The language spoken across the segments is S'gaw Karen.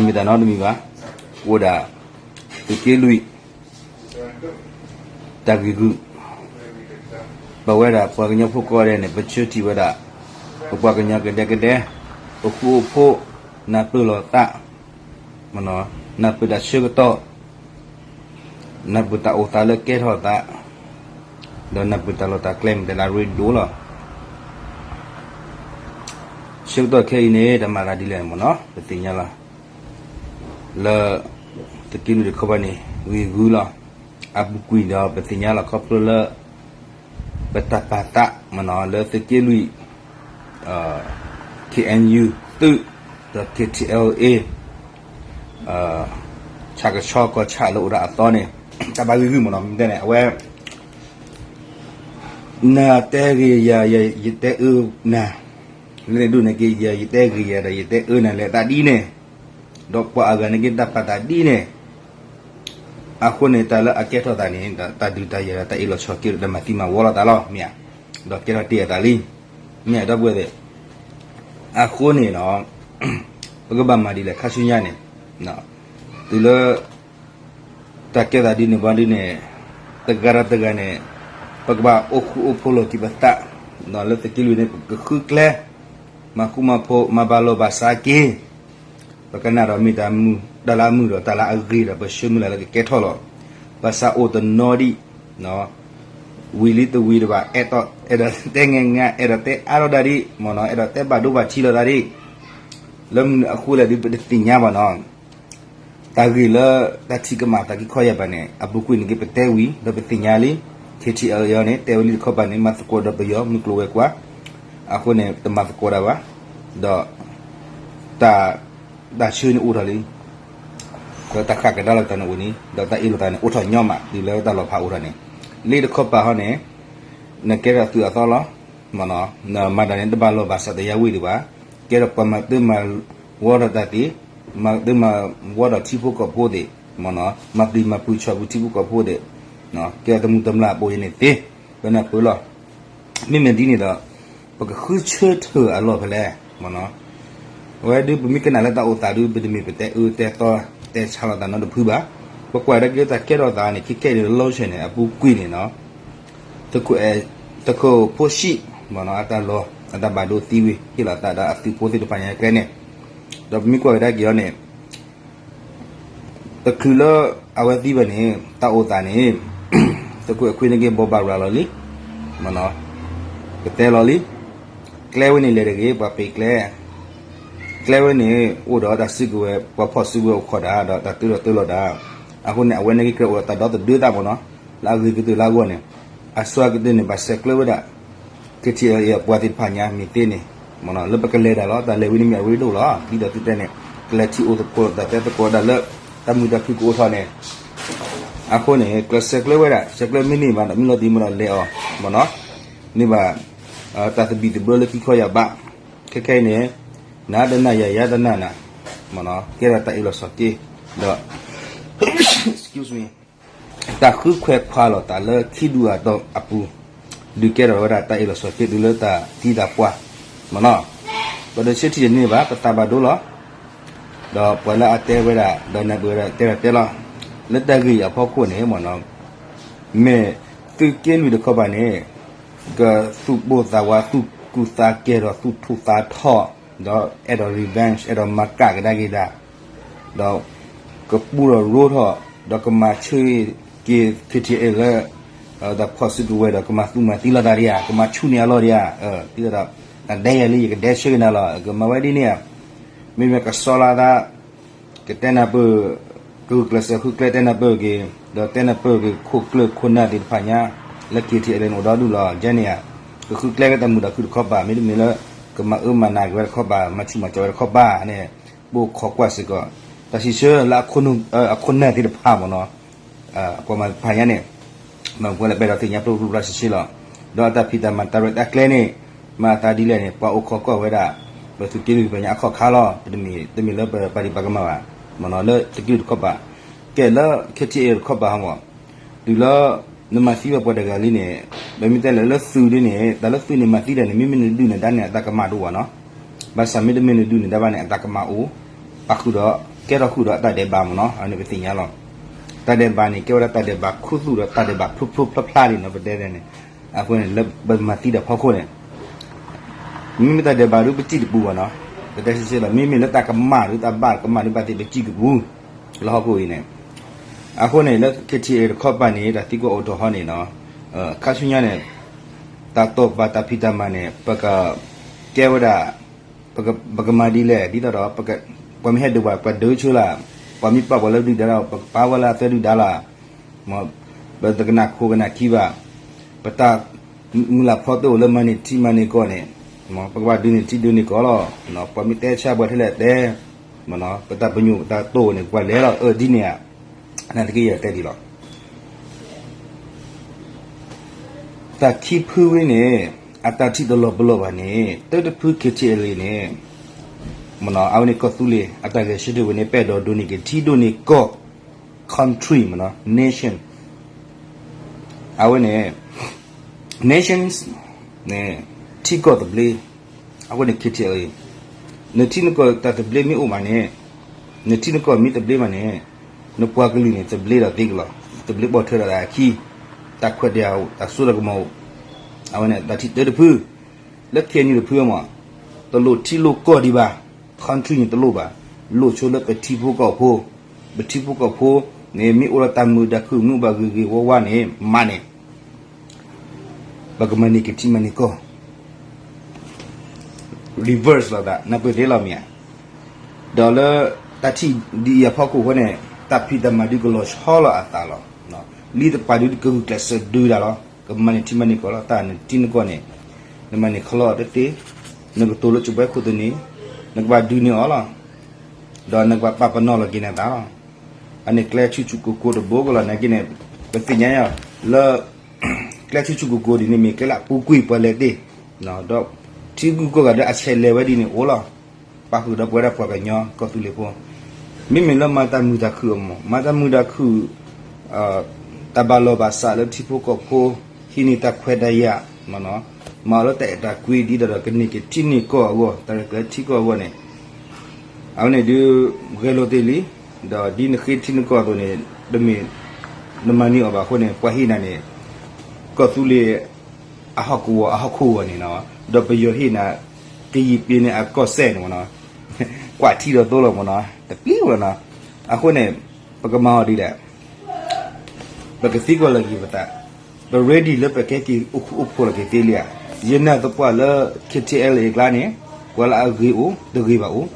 မ့ၢ်တၢ်နီတမံၤဘၣ်, အိၣ်ဒၣ် သုးက့လွံၢ် တၢ်ဂ့ၢ်ဂုာ်, ပဝဲဒၣ်ပှၤကညီဖိကိးဂၤဒဲးန့ၣ် ပဆၢထံၣ်ဝဲဒၣ် ပပှၤကညီကဒဲကဒဲ, အိၣ်ဃူအိၣ်ဖိး, နၢ်ပၢၢ်လိာ်သး, နၢ်ပၢၢ်တၢ်ဆၢကတီၢ်, နၢ်ပၢၢ်တၢ်အိၣ်သးလၢကဲထီၣ်သး, ဒီးနၢ်ပၢၢ်တၢ်လီၢ်တၢ်ကျဲမ့ၢ်တၢ်လၢအရ့ဒိၣ်လီၤ. ဆၢကတီၢ်ခဲအံၤန့ၣ် တၢ်မၤသးဒ်လဲၣ်မ့ၢ်နီၤ ပသ့ၣ်ညါလီၤ. လၢ သုးက့လွံၢ်တခီပၤန့ၣ် ဂ့ၢ်ဂုာ်လီၤ. အပူၤကွံာ်ဒီးပသ့ၣ်ညါလီၤခီဖျိလၢ ပတၢ်ပာ်သးမ့ၢ်နီၤ လၢသုးက့လွံၢ် KNU သုး ဒီး KTLA ဆၣ်ကဆီကီၢ်ဆၣ်လၢအိၣ်ဒၣ်အသီန့ၣ် တၢ်ဘၣ်ဂ့ၢ်ဂုာ်မ့ၢ်နီၤ မ့ၢ်တဲန့ၣ် အဝဲ နတဲဂ့ၤယၤ ယတဲအၢနၤ, လၢန့ၣ်ဒိၣ်န့ၣ်က့ၤယၤ ယတဲဂ့ၤယၤဒီး ယတဲအၢနၤလဲၣ်သးဒ်န့ၣ်, ဒီးပှၤအဂၤန့ၣ်က့ၤတၢ်ပာ်သးဒ်န့ၣ်, အဃိန့ၣ် တၢ်လၢအကဲထီၣ်သးန့ၣ် တၢ်ဒုးတၢ်ယၤဒီး တၢ်အ့ၣ်လိာ်ဆိးက့ဒီး တၢ်မၤသံမၤဝီလိာ်သးလီၤ မ့ၢ်ဧါ, ဒီးကဲထီၣ်တ့ၢ်အသးလံ, မ့ၢ်ဧါ ဒီပုၢ်ဝဲၢ်သ့ၣ်, အဃိန့ၣ်နီၤ ပကဘၣ်မၤဒ်လဲၣ် ခါဆူညါန့ၣ် တုၤလၢ တၢ်ကဲသးဒ်န့ၣ်ဘၣ်ဒ်န့ၣ် တဂၤဒီးတဂၤန့ၣ် ပကဘၣ်အိၣ်ဃူအိၣ်ဖိးလိာ်က့ၤပသး, လၢသုးက့လွံၢ်န့ၣ် ပကဃုကျဲ မၤဃူမၤဖိး မၤဘၣ်လိာ်ဘၣ်စးက့ၤ, ပကနၣ်ဒီးမ့ၢ်တၢ်မုာ် တၢ်လၢအမုာ်ဒီးတၢ်လၢအဂ့ၤဒီး ပဆၢမုၢ်လၢ်လၢကကဲထီၣ်လီၤ. ဘၣ်ဆၣ်အိၣ်တနီၤဒံး ဝံၤလံတဝံၤတဘၣ် အဲၣ်ဒိးတဲငါ အဲၣ်ဒိးတဲအါထီၣ်တၢ်ဒံးမ့ၢ်နီၤ အဲၣ်ဒိးတဲဘၣ်ဒိဘၣ်ထံးလိာ်သးဒံး, လၢမနုၤအဃိလဲၣ်ဒုး ပတသ့ၣ်ညါဘၣ်နီၤ တၢ်ဂ့ၢ်လၢ တၢ်ထံၣ်ကမၣ်သးခံခီယၢ်ဘၣ်န့ၣ် အပူၤကွံာ်န့ၣ်က့ၤ ပတဲဝံၤ ဒီးပသ့ၣ်ညါလံ, KTLA အံၤန့ၣ် တဲဝဲလံတခီပၤန့ၣ် မၤသကိးဒီးပယီၤ မုၢ်ကျိၤဝဲၤကွာ်, အဃိန့ၣ် တမၤသကိးဒၣ်ဘၣ်, ဒီး တၢ် တၢ်ဆၢန့ၣ်အိၣ်ထီၣ်လံ, ဒီးတၢ်ဃၣ်ကဒါလိာ်သးန့ၣ်အိၣ်န့ၣ် ဒီးတၢ်အ့ၣ်လိာ်သးန့ၣ် အိၣ်ထီၣ်ညီမး တုၤလၢတၢ်လီၤဖးအိၣ်ထီၣ်န့ၣ်, လံတခီပၤဟီန့ၣ် နကဲထီၣ်သုးအသီလီၤ, နမၤတၢ်န့ၣ် တဘၣ်လိာ်ဘၣ်စးတယါဝံၤဒံးဘၣ်, ကဲထီၣ်ပှၤမၤတၢ်မၤဝီထီၣ်တၢ်သ့ၣ်, မၤတၢ်မၤဝီထီၣ်ထံဖိကီၢ်ဖိသ့ၣ်, မၤပျံၤမၤဖုးဆီၣ်ဖုးထံဖိကီၢ်ဖိသ့ၣ်, ကဲထီၣ်တမုာ်တမျၢ်အပူၤန့ၣ်သ့, ပနၢ်ပၢၢ်လီၤ. မ့မ့ၢ်ဒ်န့ၣ်ဒီး ပကဃုဆၢထၢၣ်အလီၢ်ဖဲလဲၣ်, အဝဲဒုး ပမ့ၢ်ကနၣ်လၢတၢ်အိၣ်သးဒုး ပတမ့ၢ်ပတဲအၢတဲသီ တဲဆါလိာ်သးနီတဖုဘၣ်, ပကွၢ်ဒၣ်က့ၤလၢတၢ်ကဲထီၣ်သးန့ၣ် ခဲခဲအံၤန့ၣ် လီၤဆဲးန့ၣ် အပူၤကွံာ်န့ၣ်နီၤ သုးခိၣ်ဖိဆံး အတၢ်လီၢ် အတၢ်ဘၣ်ဒိသံဝံၤ ဟ့ၣ်လီၤသးဒီးအသုးဖိသ့ၣ်တဖၣ်ညါကျဲန့ၣ်, ဒီးပမ့ၢ်ကွၢ်ကဒါက့ၤအီၤန့ၣ် တချုးလၢအဝဲသံဘၣ်န့ၣ် တၢ်အိၣ်သးန့ၣ် သုးခိၣ်အဲၣ်ခွံန့ၣ်က့ၤဘိးဘၣ်ရၤလီၤလံ, ကတဲလီၤလံ, ကျဲဝဲန့ၣ်လဲၤတဂ့ၤ ပှၤပ့ၤကျဲ, ကျဲဝဲန့ၣ် အိၣ်ဒီးတၢ်စုကဝဲၤ ပှၤဖီၣ်စုကဝဲၤအိၣ်ခိးတၢ် ဒီးတၢ်တၢထီၣ်တၢလီၤတၢ်, အဃိန့ၣ် အဝဲန့ၣ်က့ၤကြၢးအိၣ်ဒီးတၢ်ဒီသဒၢသးမ့ၢ်နီၤ, လၢအဂ့ၤကတၢၢ်လၢအဂီၢ်န့ၣ်, အစှၤကတၢၢ်န့ၣ် ဘၣ်ဆဲးကျၢဝဲဒၣ် KTLA အပှၤသ့ၣ်တဖၣ်ညါမ့ၢ်သ့န့ၣ်, လၢပကလဲၤတၢ်လီၤ တၢ်လဲၤဝဲန့ၣ်မ့ၢ်အရ့ဒိၣ်လီၤ ဒ်သိးသုတဲန့ၣ်, ကလဲၤထံၣ်အိၣ်သကိးတၢ်တဲသကိးဒၣ်လၢ တၢ်မုာ်တၢ်ခုၣ်ကအိၣ်ထီၣ်န့ၣ်, အဃိန့ၣ် ကျဲးစၢးကျၢဝဲဒၣ် စဲးကျၢမ့ၢ်န့ၢ်ဘၣ်ဒီး မ့ၢ်လီၤတံၢ်မ့ၢ်ဒီးလဲၤအီၤမ့ၢ်နီၤ, န့ၢ်ဘၣ် တၢ်သဘံၣ်သဘၢလၢခံခီယၢ်ဘး, ခဲခဲအံၤန့ၣ် နၤတနာ်ယၤ ယၤတနာ်နၤ, ကဲထီၣ်တၢ်အ့ၣ်လိာ်ဆိးက့, ဒီး တၢ်ဃုခွဲးခွါလိာ်သးလၢခံဒူၣ်အတီၢ်အပူၤ, ဒုးကဲထီၣ်ဝဲဒၣ်တၢ်အ့ၣ်လိာ်ဆိးက့တုၤလၢတၢ်သံတၢ်ပှၢ်မ့ၢ်နီၤ, ပတဆၢထံၣ်တန့ၢ်ဘၣ် ပသးဘၣ်ဒိလီၤ, ဒီးပှၤလၢအတဲဝဲဒၣ် ဒီးနၢ်ပၢၢ်ဝဲဒၣ်တဲဒၣ်တဲလီၤ, လၢတၢ်ဂ့ၢ်အံၤအဖီခိၣ်န့ၣ်မ့ၢ်နီၤ, မ့ၢ်သုးက့လွံၢ်တခီပၤန့ၣ် ကသူၣ်ပိၢ်သးဝး သူၣ်ကူၣ်သးကဲၤဒီးသူၣ်ထူၣ်သးထီၣ်, ဒီးအဲၣ်ဒိး revenge အဲၣ်ဒိးမၤကၣ်ကဒါက့ၤတၢ်, ဒီးကပူၤထီၣ်ရိထီၣ်, ဒီးကမၤဆၢက့ၤ KTLA လၢ တၢ်ဖီၣ်စုကဝဲၤဒီး ကမၤသူၣ်မၤသံလိာ်သးဒံးဧါ, ကမၤဆူၣ်န့ၢ်အလီၢ်ဒံးဧါ, ဒ်သိးဒီး နဒဲယၤလံ ယကဒဲဆၢက့ၤနၤလီၤ, ကမၤဝဲဒ်န့ၣ်ဧါ, မ့မ့ၢ်ကဆီလီၤသး ကတဲနၢ်ပၢၢ်, ကဂုာ်ကျဲးစၢးဃုကျဲတဲနၢ်ပၢၢ်က့ၤ, ဒီးတဲနၢ်ပၢၢ်က့ၤခိၣ်ကျၢၢ်ခိၣ်နၢ်သ့ၣ်တဖၣ်ညါ, လၢ KTLA န့ၣ်အိၣ်ဒီဒူၣ်လီၤ, ကဲန့ၣ်ဧါ, ကဃုကျဲလၢတၢ်မုာ်တၢ်ခုၣ်တခီပၤ, မ့တမ့ၢ်လၢ ကမၤအၢမၤနးက့ၤဝဲတခီပၤ, မၤဆူၣ်မၤကၠီဝဲတခီပၤန့ၣ်, ပအိၣ်ခိးကွၢ်စ့ၢ်ကီး, တၢ်စံးဆၢလၢအခိၣ်နၢ်သ့ၣ်တဖၣ်မ့ၢ်နီၤ အပှၤမၤတဖၣ်ညါန့ၣ်, မ့ၢ်ပှၤလၢပဲဒီးသ့ၣ်ညါပျီပျီပျီဆှဲဆှဲလီၤ, ဒီးအတၢ်ဖံးတၢ်မၤတၢ်ရဲၣ်တၢ်ကျဲၤန့ၣ်, မၤအသးဒ်လဲၣ်န့ၣ် ပှၤအိၣ်ခိးကွၢ်ဝဲဒၣ်, ပသုးက့လွံၢ်တဖၣ်ညါအခီၣ်ခါလီၤ, တမ့ၢ်လၢပပာ်ဒံးပာ်ကမၣ်ဘၣ်, မ့ၢ်နီၤ လၢသုးက့လွံၢ်တခီပၤ, ကဲလၢ KTLA တခီပၤဟီမး, တုၤလၢ နမၤသံဘၣ်ပှၤတဂၤလံန့ၣ်, ပမ့ၢ်တဲလၢလၢသုးဒ်န့ၣ် တၢ်လၢသုးန့ၣ်မၤသံတၢ်န့ၣ် မ့မ့ၢ်နဒုၣ်နဒါန့ၣ် အတၢ်ကမၣ်တအိၣ်ဘၣ်နီၤ, ဘၣ်ဆၣ်မ့တမ့ၢ်နဒုၣ်နဒါဘၣ်န့ၣ် အတၢ်ကမၣ်အိၣ်, အဃုာ်ဒီး ကဲထီၣ်ဃုာ်ဒီးအတၢ်ဒဲးဘးမ့ၢ်နီၤ, အန့ၣ်ပသ့ၣ်ညါလီၤ. တၢ်ဒဲးဘးန့ၣ် ကဲဝဲဒၣ်တၢ်ဒဲးဘးခူသူၣ်ဒီးတၢ်ဒဲးဘးဖျိဖျိဖျါဖျါန့ၣ်နီၤ, ပတဲဒ်န့ၣ်. အဃိန့ၣ် လၢပမၤသံတၢ်ဖီခိၣ်န့ၣ် မ့မ့ၢ်တၢ်ဒဲးဘးဒုးပစံၣ်တပူၤဘၣ်နီၤ, ပတဲစ့ၢ်ကီးလီၤ. မ့မ့ၢ်လၢတၢ်ကမၣ်ဒုး တၢ်ဘၣ်ကမၣ်ဒုး ဘၣ်သ့ၣ်ပစံၣ်ကပူၤ လၢဟီၣ်ခိၣ်အံၤန့ၣ်. အဃိန့ၣ် လၢ K T L A တခီပၤန့ၣ် တၢ်သံကွၢ်အိၣ်ထီၣ်ဟီန့ၣ်နီၤ, ခါဆူညါန့ၣ် တၢ်တိာ်ပာ်တၢ်ဖံးတၢ်မၤန့ၣ် ပကကဲဝဲဒၣ် ပကမၤဒ်လဲၣ် ဒ်သိးဒီး ပှၤမ့ၢ်ဟဲဒုးပှၤ ပှၤဒုးဆူလၢ်, ပှၤမ့ၢ်ပာ်ပှၤလၢဒုၣ်ဒါလီၤ ပကပာ်ဝဲလၢအသၢဒုၣ်ဒါလီၤ. ပတကနၣ်ခိၣ်ကနၣ်ခံဘၣ်. ပတၢ်မုၢ်လၢ်ဖီတအိၣ်လၢမၤန့ၢ်ထံမၤန့ၢ်ကီၢ်န့ၣ်, ပကဘၣ်ဒုးန့ၢ်ထံဒုးန့ၢ်ကီၢ်လီၤ. ပှၤမ့ၢ်တဲဆါပှၤထဲလဲၣ်တဲ, ပတၢ်ပညိၣ်ပတၢ်တိာ်န့ၣ် ပှၤလဲၤလီၤအၢဒ်န့ၣ်ဧါ. နာ်သက့ယတဲဒ်လီၤ. တၢ်ခံဖုဝဲန့ၣ် အတၢ်ထံၣ်တလီၤပလိာ်ဘၣ်န့ၣ် တၢတဖု K T L A န့ၣ် မ့ၢ်နီၤ, အဝဲန့ၣ်ကီၢ်သူလ့ၤ အတၢ်ဂဲၤဆၢထၢၣ်ဝဲန့ၣ် ပအဲၣ်ဒိးဒိးန့ၢ်က့ၤထံဒိးန့ၢ်ကီၢ် country မ့ၢ်နီၤ nation အဝဲန့ၣ် nations န့ၣ် ထံကီၢ်သဘျ့, အဃိန့ၣ် K T L A နထံနကီၢ်တၢ်သဘျ့မ့ၢ်အိၣ်မးန့ၣ်, နထံနကီၢ်မ့ၢ်သဘျ့မးန့ၣ်, နပှၤကလုာ်န့ၣ် သဘျ့ဒီးသ့ကလီၤ, သဘျ့ပိာ်ထွဲဒီးတၢ်အခံ, တၢ်ခွဲးတၢ်ယာ်အိၣ်, တၢ်စိတၢ်ကမီၤအိၣ်, အဝဲန့ၣ်တၢ်ထံၣ်တၢတဖု, လၢ K N U တဖုမး, တလိၣ်ထံလိၣ်ကီၢ်ဒံးဘၣ်, country န့ၣ်တလိၣ်ဘၣ်, လိၣ်ဆိလၢပထံဖိကီၢ်ဖိ, ပထံဖိကီၢ်ဖိန့ၣ် မ့ၢ်အိၣ်ဒီးတၢ်မုာ်တၢ်ခုၣ် မ့ၢ်အိၣ်ဘၣ်ဂ့ၤဂ့ၤဝါဝါန့ၣ် မးန့ၣ် ပကမၤန့ၢ်က့ၤထံမၤန့ၢ်ကီၢ် reverse လီၤသး နၢ်ပၢၢ်သ့လီၤမ့ၢ်ဧါ. ဒီးလၢတၢ်ထံၣ်ဒ်အံၤအဖီခိၣ်အဃိန့ၣ် တၢ်ဖံးတၢ်မၤဒုးကလီၤဆီလီၤအသးလီၤ. လံတပာ်ဒုးကဂုာ်ကျဲးစၢးဒုးတၢ်လီၤ. ကမၤန့ၢ်ထံမၤန့ၢ်ကီၢ်လီၤ. တၢ်နထံနကီၢ်န့ၣ် နမၤန့ၢ်ခီလီၤတသ့, နကတိၤလၢကဘဲခိၣ်သန့ၤ, နကဘၣ်ဒုးန့ၢ်အီၤလီၤ. ဒီးနကဘၣ်ပာ်ပနီၣ်လီၤက့ၤနသးလီၤ. အန့ၣ်ကျဲဆူၣ်ဆူၣ်ကိၢ်ကိၢ်တဘိကလီၤ. နာ်က့န့ၣ် ပသ့ၣ်ညါလၢ ကျဲဆူၣ်ဆူၣ်ကိၢ်ကိၢ်ဒ်န့ၣ်မ့ၢ်ကျဲလၢအပူၤကွံာ်ပှၤလဲၤတ့ၢ်, ဒီးထံဂုၤကီၢ်ဂၤဒီးအဆဲးလဲၤဝဲဒ်န့ၣ်အိၣ်လီၤ. ပာ်ဃုာ်ဒီးပဝဲဒၣ်ပှၤကညီကီၢ်သူလ့ၤဖိ, မ့မ့ၢ်လၢမၤတၢ်မုာ်တၢ်ခုၣ်အမး မၤတၢ်မုာ်တၢ်ခုၣ် တၢ်ဘၣ်လီၢ်ဘၣ်စးလၢထံဖိကီၢ်ဖိ, ဟံးန့ၢ်တၢ်ခွဲးတၢ်ယာ်, မၤအီၤလၢတၢ်အဲၣ်တၢ်ကွံဒ်သိးဒီးကန့ၢ်က့ၤထံန့ၢ်ကီၢ်အဂီၢ်, တၢ်ရဲၣ်ကျဲၤထံကီၢ်အဂီၢ်န့ၣ်, အဝဲန့ၣ်ဒုး ဂဲၤလိာ်တ့ၢ်လံ, ဒီးဒ်နဃ့ထံနကီၢ်အသိးန့ၣ် တမ့ၢ်နမၤန့ၢ်အီၤဘၣ်အဃိန့ၣ် ပှၤဟ့ၣ်နၤန့ၣ် ကီၢ်သူလ့ၤ အဟီၣ်ကဝီၤအဟီၣ်ခိၣ်ဂီၤန့ၣ်နီၤ, ဒီးပယီၤဟ့ၣ်နၤ ကယံာ်ပ့ၤန့ၣ်အကီၢ်စဲၣ်န့ၣ်မ့ၢ်နီၤ, ကွၢ်ထံဒီးသိလီၤမ့ၢ်နီၤ, တပျံၤဝဲနီၤ, အဃိန့ၣ် ပကမၤအီၤဒ်လဲၣ်, ပကသံကွၢ်လီၤက့ၤပသး, ပ ready လၢပကဟဲက့ၤအိၣ်ဃူအိၣ်ဖိးလီၤက့ၤသ့လံဧါ, ယနာ်သပှၢ်လၢ K T L A အကျါန့ၣ် ပှၤလၢအဂ့ၤအိၣ် တဂ့ၤဘၣ်အိၣ်,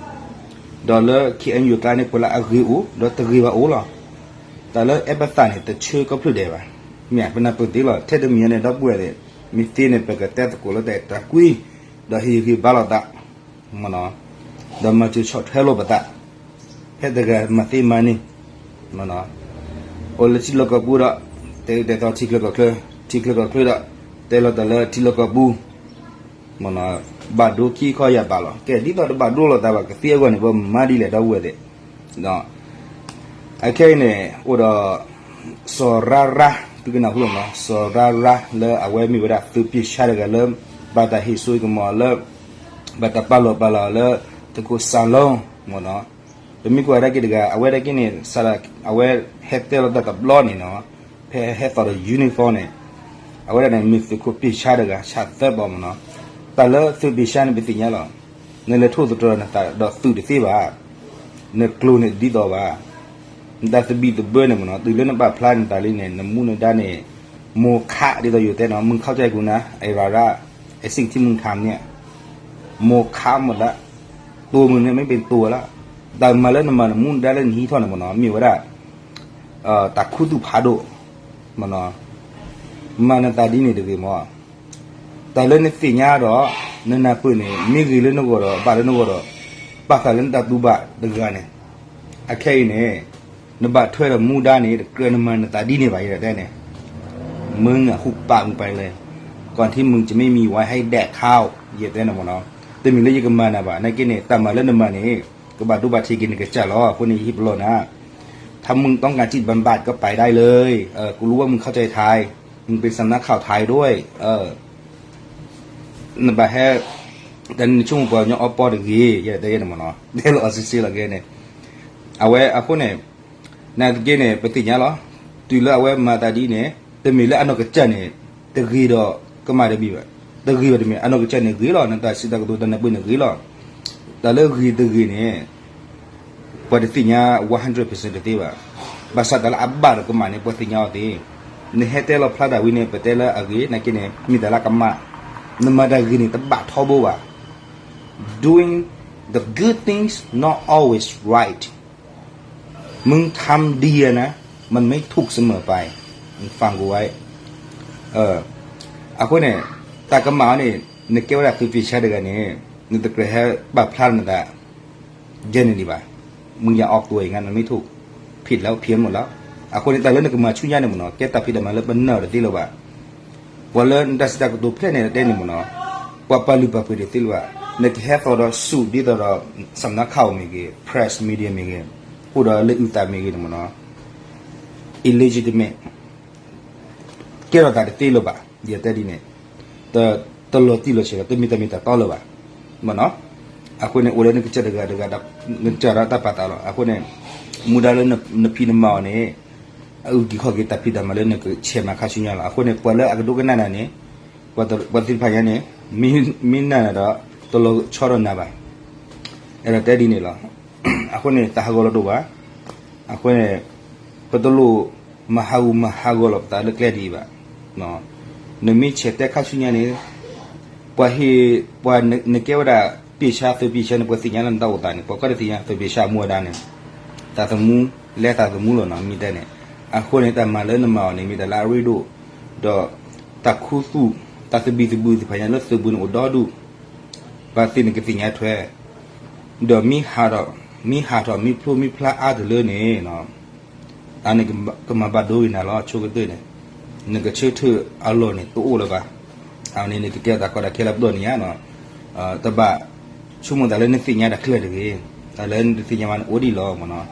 ဒီးလၢ K N U အကျါန့ၣ် ပှၤလၢအဂ့ၤအိၣ် ဒီးတဂ့ၤဘၣ်အိၣ်လီၤ. တၢ်လၢအဲၣ်ပသးန့ၣ် တဆၢကီၢ်ဖျၢၣ်ဒဲးဘၣ်, မ့ၢ်ပနၢ်ပၢၢ်သ့လီၤ, ထဲတမံၤညါန့ၣ် ဒီပုၢ်ဝဲၢ်သ့ၣ်, မ့ၢ်သ့န့ၣ် ပကတဲသကိးလၢတၢ်အဲၣ်တၢ်ကွံ, ဒီးဟ့ၣ်ဂံၢ်ဟ့ၣ်ဘါလိာ်သး, မ့ၢ်နီၤ, ဒီးမၤစၢၤဆီၣ်ထွဲလိာ်ပသး, ဖဲတဂၤမၤသ့မၤန့ၢ်, မ့ၢ်နီၤ, အိၣ်လၢထံလီၢ်ကီၢ်ပူၤဒီး, တဲတဲသီထံချၢကီၢ်ချၢ, ထံချၢကီၢ်ချၢဒီး, တဲလိာ်တၢ်လၢထံလီၢ်ကီၢ်ပူၤ မ့ၢ်နီၤ, ဘၣ်ဒိခံခီယၢ်ဘးလီၤ. ကဲ ဒ်သိးတဘၣ်ဒိလိာ်သးဘၣ် ကသ့အဂီၢ်န့ၣ် ပမၤဒ်လဲၣ် ဒီပုၢ်ဝဲၢ်သ့ၣ်, ဒီး အခဲအံၤန့ၣ် အိၣ်ဒီး စီၤရါရါ, သုကနၢ်ဟူလီၤမ့ၢ်နီၤ, စီၤရါရါလၢအဝဲမ့ၢ်ဝဲဒၣ်သုးပ့ၢ်ဆါတဂၤလၢ ဘၣ်တၢ်ဟ့ၣ်စိကမီၤလၢ ဘၣ်တၢ်ပာ်လီၤပာ်လီၤလၢ သုးခိၣ်စၢ်လီ မ့ၢ်နီၤ, ပမ့ၢ်ကွၢ်ဒၣ်က့ၤတဂၤ အဝဲဒၣ်က့ၤန့ၣ် စးဒၣ် အဝဲဟဲတဲလီၤတၢ်တဘျီန့ၣ်နီၤ, ဖဲဟဲသိးဒီး uniform န့ၣ်, အဝဲဒၣ်န့ၣ်မ့ၢ်သုးခိၣ်ပ့ၢ်ဆါတဂၤ ဆၣ်သၢဘီမ့ၢ်နီၤ, တၢ်လၢသုးပ့ၢ်ဆါန့ၣ် ပသ့ၣ်ညါလီၤ. နလဲၤထိၣ်သတြီၤနသးဒီးသုးတသ့ဘၣ်, နကျိၤန့ၣ်ဒ်သိးဘၣ်, နတၢ်သဘံၣ်သဘၢန့ၣ်မ့ၢ်နီၤ, တုၤလၢနပာ်ဖျါနသးလံန့ၣ် နမူနဒါန့ၣ် မိၢ်ခးဒ်သိးယိၤတဲနီၤ, မုၢ်ခးကဲကူနၤ အရၤရၣ် အစ့ၣ်ကထံမုၢ်ထါမန့ၣ်, မိၢ်ခးမ့ၢ်ဒၣ်, တိၢ်မုၢ်န့ၣ်မ့ၢ်ပတိၢ်ဝဲလီၤ, တၢ်မၤလၢနမၤနမူနဒါလၢနဟံးထီၣ်န့ၣ်မ့ၢ်နီၤ မ့ၢ်ဝဲဒၣ် တၢ်ခူသူၣ်ဖးဒိၣ်, မ့ၢ်နီၤ, မၤနသးဒ်န့ၣ်တဂ့ၤမ့ၢ် တၢ်လၢနသ့ၣ်ညါဒီး နနၢ်ပၢၢ်န့ၣ် မ့ၢ်ဂ့ၤလၢနဂီၢ်ဒီး ဘၣ်လၢနဂီၢ်ဒီး ပာ်ဃာ်လၢနတၢ်တူၢ်ဘၣ်တဂၤန့ၣ်, အခဲအံၤန့ၣ် နဘၣ်ထွဲဒီးမူဒါန့ၣ် တကြၢးနမၤနသးဒ်န့ၣ်ဘၣ် ယတဲန့ၣ်, မုၢ်အဟူးပာ်မုၢ်ပာ်လဲၣ်, ก่อนที่มึงจะไม่มีไว้ให้แดกข้าว ယတဲန့ၣ်မ့ၢ်နီၤ, တမ့ၢ်လၢယကမၤနၤဘၣ် နာ်က့န့ၣ် တၢ်မၤလၢနမၤန့ၣ် ကဘၣ်ဒိဘၣ်ထံးက့ၤနကစၢ်လီၤ, အဃိန့ၣ် ယဟ့ၣ်ပလီၢ်နၤ ถ้ามึงต้องการจิตบำบัดก็ไปได้เลย เออ กูรู้ว่ามึงเข้าใจไทย มึงเป็นสำนักข่าวไทยด้วย เออ နဘၣ်ဟဲ တၢ်န့ၣ်နဆိကမိၣ်ပှၤကညီအီပီတဂ့ၤ ယတဲယဲန့ၣ်မ့ၢ်နီၤ, တဲလီၤအီၤစ့ၢ်စ့ၢ်လီၤကဲန့ၣ်, အဝဲအဃိန့ၣ် နာ်သက့န့ၣ် ပသ့ၣ်ညါလီၤ. တုၤလၢအဝဲမၤသးဒ်န့ၣ် တမ့ၢ်လၢအနီၢ်ကစၢ်န့ၣ် တဂ့ၤဒီးကမၣ်တမံၤဘၣ်. တဂ့ၤဘၣ်တမ့ၢ် အနီၢ်ကစၢ်န့ၣ်ဂ့ၤလီၤ. နတၢ်စံးတၢ်ကတိၤတၢ်နၢ်ပၢၢ်န့ၣ်ဂ့ၤလီၤ. တၢ်လၢဂ့ၤတဂ့ၤန့ၣ် ပှၤတသ့ၣ်ညါ one hundred percent တသ့ဘၣ်. ဘၣ်ဆၣ်တၢ်လၢအဘၣ်ဒီးကမၣ်န့ၣ် ပှၤသ့ၣ်ညါအီၤသ့. နဟဲတဲလီၤဖျါတၢ်ဝံၤန့ၣ် ပတဲလၢအဂ့ၤ နာ်က့န့ၣ် မ့ၢ်တၢ်လၢကမၣ်. နမၤတၢ်ဂ့ၤန့ၣ် တဘၣ်ထီဘိဘၣ်. Doing the good things not always right. มึงทำดีอะนะ มันไม่ถูกเสมอไป. ฟังกูไว้. အဃိန့ၣ် တၢ်ကမၣ်အီၤန့ၣ် နကဲဝဲဒၣ်သုးပ့ၤဆါတဂၤန့ၣ် နတကြၢးဟဲပာ်ဖျါနသး ယဲန့ၣ်ဒံးဘၣ်. မုၢ်ယၤအီၣ်ကွဲၤအံၤ ငါနမ့ၢ်ထူၣ် ဖံးလၢဖံးမ့ၢ်လီၤ. အဃိန့ၣ် တၢ်လၢနကမၤဆူညါန့ၣ်မ့ၢ်နီၤ ကဲတၢ်ဖံးတၢ်မၤလၢပနၢ်အီၤတသ့လၢၤဘၣ်. ပှၤလၢနတၢ်စံးတၢ်ကတိၤဖျဲၣ်န့ၣ်တဲန့ၣ်မ့ၢ်နီၤ ပှၤပာ်လုၢ်ပာ်ပှ့ၤတသ့လၢၤဘၣ်. နကဟဲသီဒီးဆူၣ်ဒ်သိးဒီး စးမနါခးအိၣ်မ့ၢ်ဂ့ၤ press media မ့ၢ်ဂ့ၤ အိၣ်ဒီးလၢအုၣ်သးမ့ၢ်ဂ့ၤန့ၣ်မ့ၢ်နီၤ illegitimate ကဲထီၣ်သးတသ့လၢၤဘၣ်. ယတဲဒ်န့ၣ် တလီၤတံၢ်လီၤဆဲးဒီး တမ့ၢ်တၢ်မ့ၢ်တၢ်တီလၢၤဘၣ် မ့ၢ်နီၤ. အဃိန့ၣ် အိၣ်လၢနကစၢ်တဂၤတဂၤ နစၢ်ဒီးတၢ်ပာ်သးလီၤ. အဃိန့ၣ် မူဒါလၢနဖံးနမၤအီၤန့ၣ် အအုၣ်က့ၤခီၣ်က့ၤတၢ်ဖံးတၢ်မၤလၢနကဆဲးမၤခါဆူညါလီၤ. အဃိန့ၣ် ပှၤလၢအကဒိကနၣ်နၤန့ၣ် ပှၤသ့ၣ်တဖၣ်ညါန့ၣ် မ့ၢ်နာ်နၤဒီး တလီၤဆီဒီးနၤဘၣ်. အဲၣ်ဒိးတဲဒ်န့ၣ်လီၤ. အဃိန့ၣ် တၢ်ဟးဂီၤလီၤတအိၣ်ဘၣ်. အဃိန့ၣ် ပတလိၣ်မၤဟးဂူာ်မၤဟးဂီၤလီၤပသးလၢကျဲဒ်အံၤဘၣ်. နမ့ၢ်ဆဲးတဲခါဆူညါန့ၣ် ပှၤဟ့ၣ် ပှၤနကဲဝဲဒၣ် ပ့ၢ်ဆါသုးပ့ၢ်ဆါန့ၣ် ပှၤသ့ၣ်ညါလၢနတၢ်အိၣ်သးန့ၣ် ပှၤကီၢ်တသ့ၣ်ညါသုးပ့ၢ်ဆါအမူအဒါန့ၣ် သးသမူ လဲၤသးသမူလီၤနီၤ မ့ၢ်တဲန့ၣ်. အဃိန့ၣ် တၢ်မၤလၢနမၤအီၤန့ၣ် မ့ၢ်တၢ်လၢအရ့ဒိၣ် ဒီးတၢ်ခူသူၣ် တၢ်သဘံၣ်သဘုၣ်သ့ၣ်တဖၣ်ညါလၢသုးပူၤန့ၣ်အိၣ်ဒီဒူၣ် ဘၣ်သ့ၣ်နကသ့ၣ်ညါထွဲ ဒီးမ့ၢ်ဟးထီၣ် မ့ၢ်ဟးထီၣ်မ့ၢ်ဖျိမ့ၢ်ဖျါအါတလၢန့ၣ် အန့ၣ်ကမၤဘၣ်ဒိဂ့ၤနၤလီၤ ဆိကတၢၢ်န့ၣ် နကဆၢထၢၣ်အလီၢ်န့ၣ် တအိၣ်လၢၤဘၣ်. အန့ၣ်နကကဲတၢ်ကီတၢ်ခဲလၢပဒိၣ်န့ၣ်ဧါနီၤ တဘၣ်ဆိကမိၣ်သးလၢနသ့ၣ်ညါတၢ်ကျၢၢ်တဂ့ၤ, တၢ်လၢနတသ့ၣ်ညါဘၣ်န့ၣ်အိၣ်ဒံးလီၤမ့ၢ်နီၤ.